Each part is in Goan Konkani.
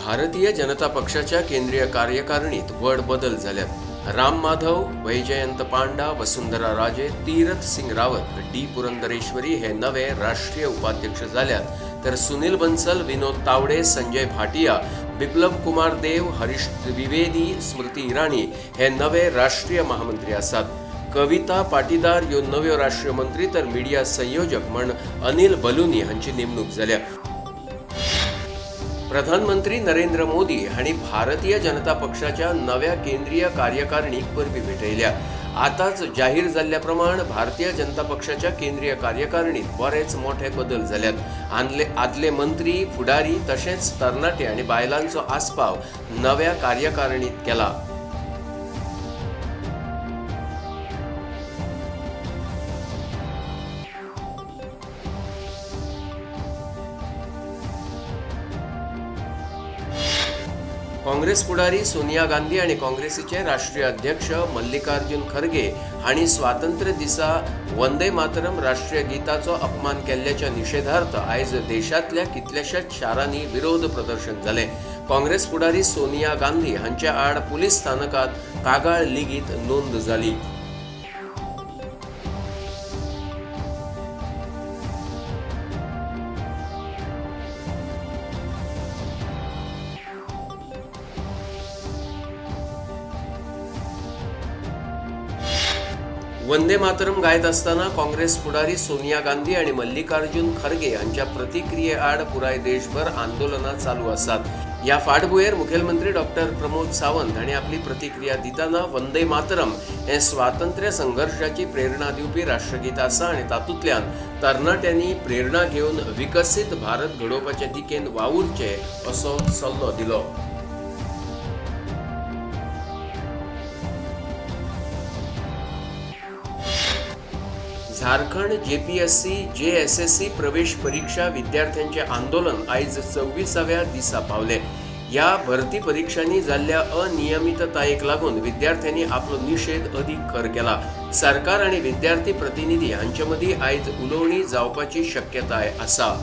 भारतीय जनता पक्षाच्या केंद्रीय कार्यकारिणीत व्हड बदल जाल्यात. राम माधव, वैजयंत पांडा, वसुंधरा राजे, तीरथ सिंग रावत, डी पुरंदरेश्वरी हे नवे राष्ट्रीय उपाध्यक्ष जाल्यात, तर सुनील बन्सल, विनोद तावडे, संजय भाटिया, बिप्लब कुमार देव, हरीश द्विवेदी, स्मृती इराणी हे नवे राष्ट्रीय महामंत्री आसात. कविता पाटीदार ह्यो नव्यो राष्ट्रीय मंत्री, तर मिडिया संयोजक म्हण अनिल बलुनी हांची नेमणूक जाल्या. प्रधानमंत्री नरेंद्र मोदी हांणी भारतीय जनता पक्षाच्या नव्या केंद्रीय कार्यकारिणीक परबीं भेटयल्या. आतांच जाहीर जाल्ल्या प्रमाण भारतीय जनता पक्षाच्या केंद्रीय कार्यकारिणीत बरेच मोठे बदल जाल्यात. आदले मंत्री, फुडारी तशेंच तरणाटे आनी बायलांचो आस्पाव नव्या कार्यकारिणीत केला. काँग्रेस फुडारी सोनिया गांधी आनी काँग्रेसीचे राष्ट्रीय अध्यक्ष मल्लिकार्जुन खरगे हांणी स्वातंत्र्य दिसा वंदे मातरम राष्ट्रीय गीताचो अपमान केल्ल्याच्या निशेधार्थ आयज देशांतल्या कितल्याशाच शारांनी विरोध प्रदर्शन जालें. काँग्रेस फुडारी सोनिया गांधी हांचे आड पुलीस स्थानकांत कागाळ लेगीत नोंद जाली. वंदे मातरम गायत आसतना काँग्रेस फुडारी सोनिया गांधी आनी मल्लिकार्जुन खरगे हांच्या प्रतिक्रियेआड पुराय देशभर आंदोलनां चालू आसात. ह्या फाटभुंयेर मुखेलमंत्री डॉक्टर प्रमोद सावंत हांणी आपली प्रतिक्रिया दितना वंदे मातरम हें स्वातंत्र्य संघर्शाची प्रेरणा दिवपी राष्ट्रगीत आसा आनी तातूंतल्यान तरणाट्यांनी प्रेरणा घेवन विकसीत भारत घडोवपाचे दिकेन वावुरचे असो सल्लो दिलो. झारखंड जेपीएससी जेएसएससी प्रवेश परीक्षा विद्यार्थ्यांचे आंदोलन आयज 24व्या दिसा पावले. ह्या भरती परिक्षांनी जाल्ल्या अनियमिततायेक लागून विद्यार्थ्यांनी आपलो निशेध अदीक खर केला. सरकार आनी विद्यार्थी प्रतिनिधी हांचे मदीं आयज उलोवणी जावपाची शक्यताय आसा.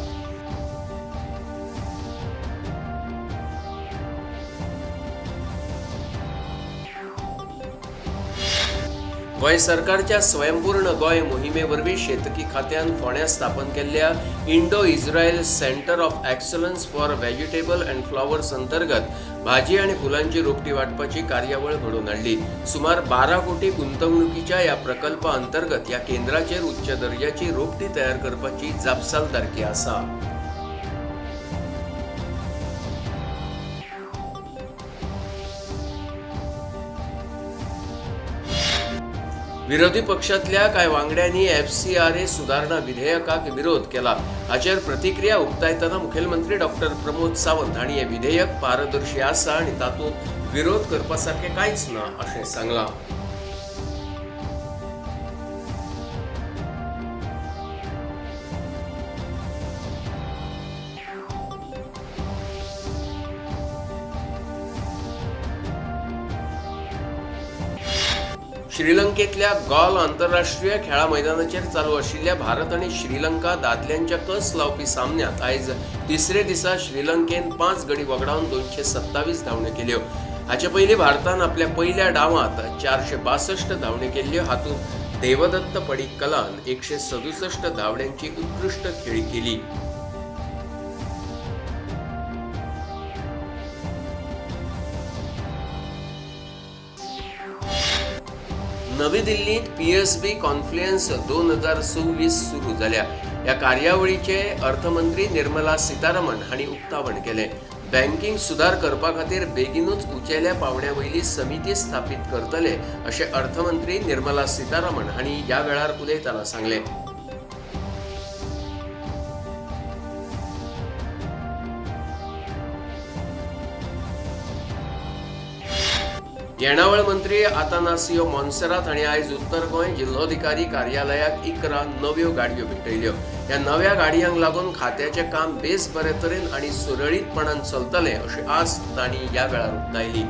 गोंय सरकारच्या स्वयंपूर्ण गोंय मोहिमे वरवीं शेतकी खात्यान फोंड्यां स्थापन केल्ल्या Indo Israel centre of excellence for vegetable and flowers अंतर्गत भाजी आनी फुलांची रोपटी वांटपाची कार्यावळ घडोवन हाडली. सुमार 12 कोटी गुंतवणुकीच्या ह्या प्रकल्पा अंतर्गत ह्या केंद्राचेर उच्च दर्जाची रोपटी तयार करपाची जापसालदारकी आसा. विरोधी पक्षांतल्या कांय वांगड्यांनी एफसीआरए सुदारणा विधेयकाक विरोध केला. हाचेर प्रतिक्रिया उक्तायतना मुखेलमंत्री डॉक्टर प्रमोद सावंत हांणी हें विधेयक पारदर्शी आसा आनी तातूंत विरोध करपा सारकें कांयच ना अशें सांगलां. श्रीलंकेतल्या गॉल आंतरराष्ट्रीय खेळा मैदानाचेर चालू आशिल्ल्या भारत आनी श्रीलंका दादल्यांच्या कस लावपी सामन्यांत आयज तिसरे दिसा श्रीलंकेन 5 गडी वगडावन 227 धांवड्यो केल्यो. हाचे पयलीं भारतान आपल्या पयल्या डावांत 462 धांवड्यो केल्ल्यो. हातूंत देवदत्त पडिक्कलान 167 धांवड्यांची उत्कृश्ट खेळी केली. नवी दिल्लीत पीएसबी कॉन्फ्लुएन्स 2026 सुरू जाल्या. ह्या कार्यावळीचे अर्थमंत्री निर्मला सीतारमण हांणी उक्तावण केलें. बँकिंग सुदार करपा खातीर बेगीनूच उंचेल्या पावंड्या वयली समिती स्थापीत करतले अशें अर्थमंत्री निर्मला सीतारमण हांणी ह्या वेळार उलयतना सांगलें. येणावळ मंत्री आतानासियो मोन्सेरात हांणी आयज उत्तर गोंय जिल्लोधिकारी कार्यालयाक 11 नव्यो गाडयो भेटयल्यो. ह्या नव्या गाडयांक लागून खात्याचें काम बेस बरे तरेन आनी सुरळीतपणान चलतलें अशी आस्त तांणी ह्या वेळार उक्तायली.